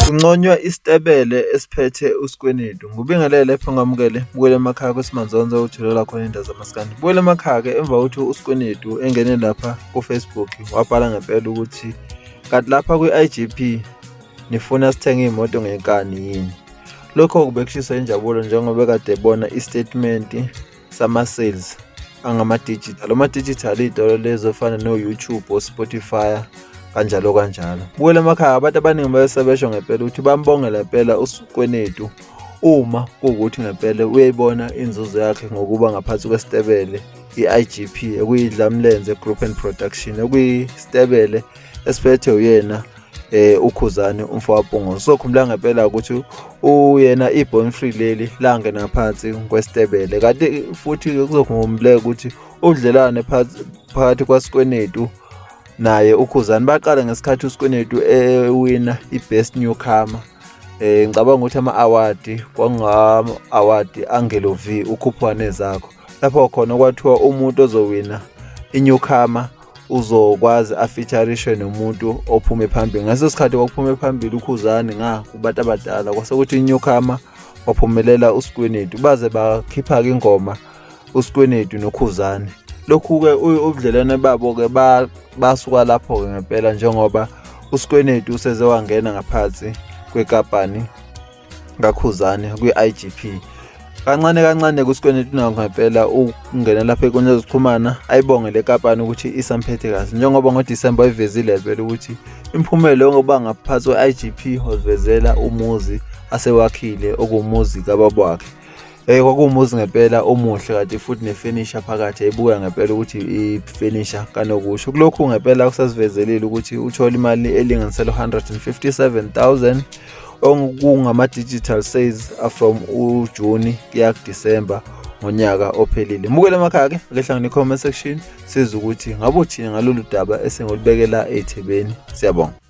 Kunconywa isitebele esiphethe uSkwenetu. Ngubingelele pho ngamukele bukele emakhaya kwesimanzonzo utholela khona indaba zamaskandi. Bukele emakhaya ke emva kokuthi uSkwenetu engene lapha kuFacebook wabhala ngempela ukuthi kanti lapha kwi-IGP nifuna sithenge iy'moto ngenkani yini. Lokho kubekushisa injabulo njengoba ekade ebona istatement sama-sales angama-digital. Ama-digital iy'tolo lezi ofana no-YouTube, o-Spotify kanjalo kanjalo. Bukela emakhaya abantu abaningi bayesebesho ngempela ukuthi bambongela ngempela uSkwenetu uma kuwukuthi ngempela uyayibona inzuzo yakhe ngokuba ngaphansi kwesitebele i-IGP okuyidlamlenze Group and Production okuyisitebele esiphethe uyena uKhuzani umfowabhungo. So khumbula ngempela ukuthi uyena iBorn Free leli langena phansi kwesitebele kanti futhi kuzokhumbuleka ukuthi ubudlelwane phakathi kwaSkwenetu naye uKhuzani baqala ngesikhathi uSkwenetu ewina i-Best Newcomer. Ngicabanga ukuthi ama-award kwangama-award Angelo V ukhuphuka nezakho lapho khona kwathiwa umuntu ozowina i-newcomer uzokwazi afeaturishwe nomuntu ophume phambili. Ngaleso sikhathi kwakuphume phambili uKhuzani nga kubantu abadala, kwase kuthi i-newcomer waphumelela uSkwenetu, baze bakhipha-ke ingoma uSkwenetu noKhuzani. Lokhu-ke ubudlelwane babo-ke basuka lapho-ke ngempela njengoba uSkwenetu useze wangena ngaphansi kwekampani kaKhuzani kwi-IGP. Kancane kancane kuSkwenetu nakho ngempela ukungena lapha enkundleni zokuxhumana ayibonge le kampani ukuthi isamphethe kahle njengoba ngoDisemba wayivezile vele ukuthi imiphumela yokuba ngaphansi kwe-IGP wazivezela umuzi asewakhile okuwumuzi kababa wakhe. Kwakuwumuzi ngempela omuhle kanti futhi nefenisha phakathi yayibuka ngempela ukuthi ifenisha kanokusho. Kulokhu ngempela kusasivezelile ukuthi uthole imali elinganiselwa 157,000 okungama-digital sales from uJuni kuya kuDisemba ngonyaka ophelile. Mukele emakhaya ke ake hlangane comment section sizwe ukuthi ngabe uthini ngalolu daba esingolubekela ey'thebeni. Siyabonga.